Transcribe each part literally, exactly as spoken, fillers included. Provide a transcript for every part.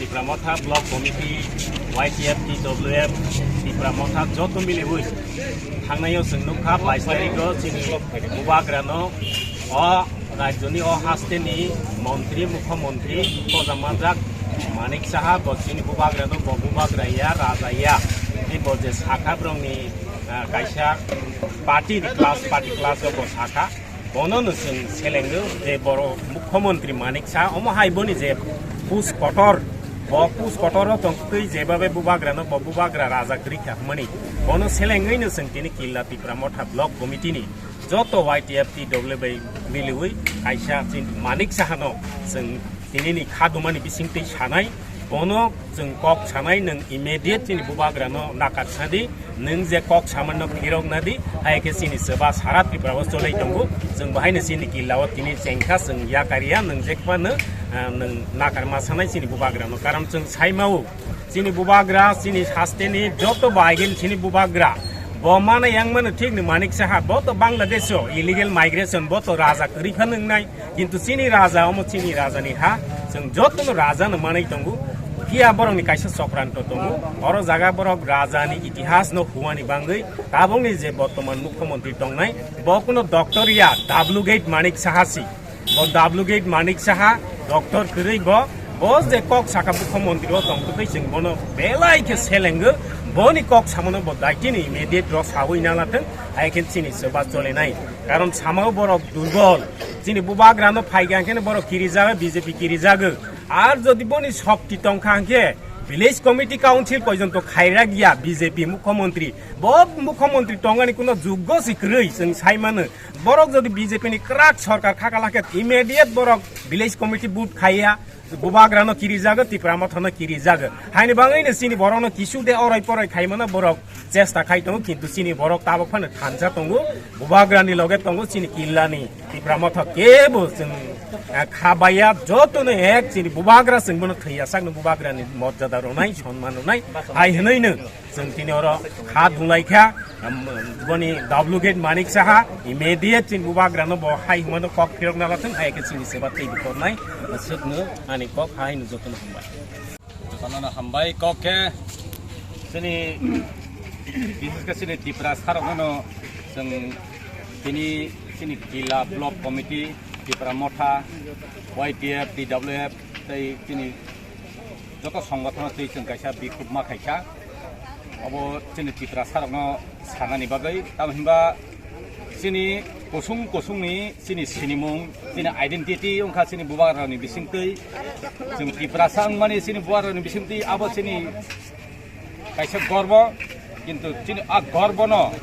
Tipra Motha Block Committee, Y T F, T W F, Tipra Motha joto miliwi thangnai o chwng nukha bais tarikh o chini bubagrano o rajyoni o hasteni montri, mukhyamantri kojamanjak Manik Saha bo chini bubagrano bo bubagra ya, raja ya, tei bo je sakha borokni, ah, kaisa party ni class, party class o bo sakha. Bono no chwng selengo je boro mukhyamantri Manik Saha omo hai boni je pus kotor, bo pus kotor o tongtwi jebabe bubagrano bo bubagra raja kwrwi kha hwnmani. Bono selengwi no chwng tini Killa Tipra Motha Block Committee ni joto Y T F T W bai miliwi kaisa chini Manik Saha no chwng tini ni kha dumani bisingtwi sanai. Bono chwng kok sanai, nwng immediate chini bubagrano nakar sadi, nwng je kok samanno phirok nadi, hai khe chini swba sara Tripura o cholai tongo, chwng bo haino chini Killa o tini chengkha, chwng yakar ya, nwng jekphano, ah, nwng nakar ma sanai chini bubagrano, karon chwng sai mao, chini bubagra, chini hasteni joto baigin chini bubagra, bo mana yang mano thik ni Manik Saha, bo to Bangladesh o illegal migration, bo to raja kwrwi phano wngnai, Kintu chini raja, omo chini raja ni ha, chwng jotono raja no manwi tongo. Phiya borok ni kaisa chokranto tongo. Oro jaga borok raja ni itihas no huani bangwi tabuk ni je bortoman mukhyamantri tongnai, bo kuno doctor ya, Dublicate Manik Saha si. Bo Dublicate Manik Saha, doctor kwrwi bo, bo je kok saka mukhyamantri o tongtwtwi chwng bono belai khe selengo, boni kok samano bo daitini immediate rok sawi nalathwng, hai khe chini swba cholenai. Karon samao borok durbol. Chini bubagrano phaikha hwnkhe borok kirijago, B J P kirijago. Ar jodi boni shokti tongkha hwnkhe village committee council porjonto khairak ya B J P mukhyamantri. Bo mukhyamantri tongani kuno juggo si kwrwi chwng sai mano. Borok jodi B J P ni kwrak sorkar khakala khe immediate borok village committee vote khaiya. Bubagrano kirijago, Tipra Mothano kirijago. Haini bangwino chini borokno kisu de oroi poroi khaimano borok chesta khai tongo, kintu chini borok tabok phano thansa tongo. Bubagrani loge tongo chini Killani. Tipra Motha kebo chwng, eh, kha baiya, jotono ek chini Bubagra chwng bono thwiya sakno Bubagrani morjada rwnai, sonman rwnai. Hai hwnwino Chwng tini oro kha dunglai kha, um, boni Dublicate Manik Saha, immediate chini bubagrano bo hai hwnmano kok phirokna lathung, hai khe chini seba tei bikornai, swkno ani kok hai no jotono hambai. Jotono hambai kok khe chini, bises khe chini Tipra sarokno chwng tini chini Killa Block Committee, Tipra Motha, Y T F, T W F, tei chini joto songothono twi chwng kaisa bikhuk ma khaikha. Obo chini Tipra sarokno sanani bagwi, tamo hinba chini kusung kusungni chini sinimung, chini identity wngkha chini bubagrani bisingtwi. Chwng Tiprasa wngmani chini bubagrani bisingtwi abo chini kaisa gorbo, kintu chini a gorbono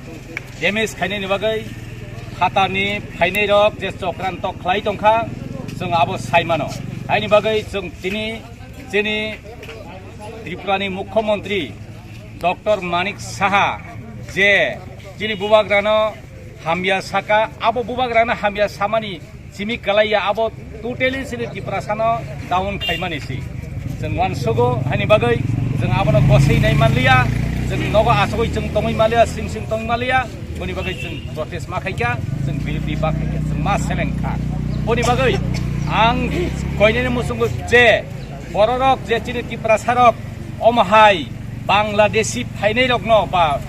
damage khainani bagwi phatarni phainairok je chokranto khlai tongkha, chwng abo sai mano. Haini bagwi chwng tini chini Tripurani Mukhyamantri Doctor Manik Saha je chini bubagrano hamya saka, abo bubagrano hamya samani simi kalaiya, abo totally chini Tiprasano down khaimani si. Chwng uansugo, haini bagwi chwng abono goswi nai manliya, chwng nogo achugwi chwng tongwi manliya, sing sing tongwi manliya, boni bagwi chwng protest ma khaikha, chwng birothi ba khaikha, chwng ma selengkha. Boni bagwi ang koinani muchungo je bororok je chini Tiprasarok omo hai Bangladeshi phainairokno ba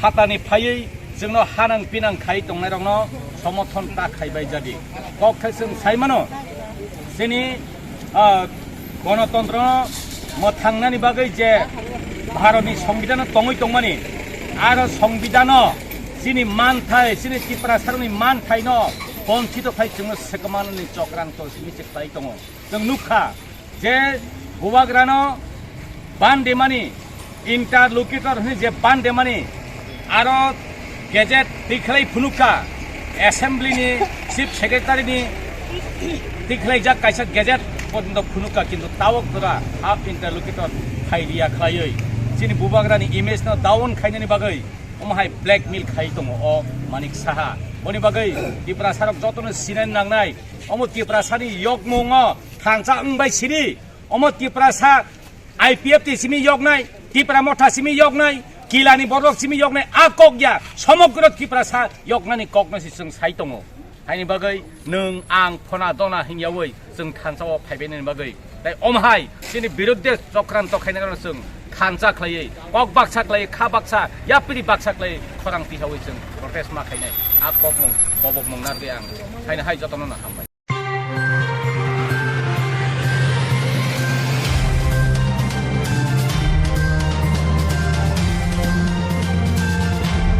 phatani phaiwi chwngno hanang pinang khai tongnairokno somothon ta khaibai jadi. Kok khe chwng sai mano, chini, ah, gonotontrono mwthangnani bagwi je Bharatni Songbidan tongwi tongmani, aro Songbidan chini manthai, chini Tiprasarokni manthaino bonchito khai chwngno swkmanani chokranto simi se khlai tongo. Chwng nukha je bubagrano bandimani, interlocutor hwnwi je bandimani, aro gazette tikhlai phunukha, assembly ni chief secretary ni tikhlaijak kaisa gazette porjonto phunukha, kintu tabok jora a interlocutor phai liya khlaiwi chini bubagrani image no down khainani bagwi omo hai blackmail khai tongo o Manik Saha. Boni bagwi Tiprasarok jotono sinani nangnai, omo Tiprasani yokmungo thansa wngbai siri. Omo Tiprasa I P F T simi yoknai, Tipra Motha simi yoknai, Kilani borok simi yoknai, a kok ya, somogro Tiprasa yoknani kokno si chwng sai tongo. Haini bagwi nwng ang phona dona hingyawi chwng thansa o phaibainani bagwi. Tai omhai chini biruddhe chokranto khaina gana chwng thansa khlaiwi, kok baksa khlaiwi, kha baksa, yapri baksa khlaiwi khorang tisawi chwng protest ma khainai. A kokmung, kobokmung nargwi ang haini hai jotono no hambai.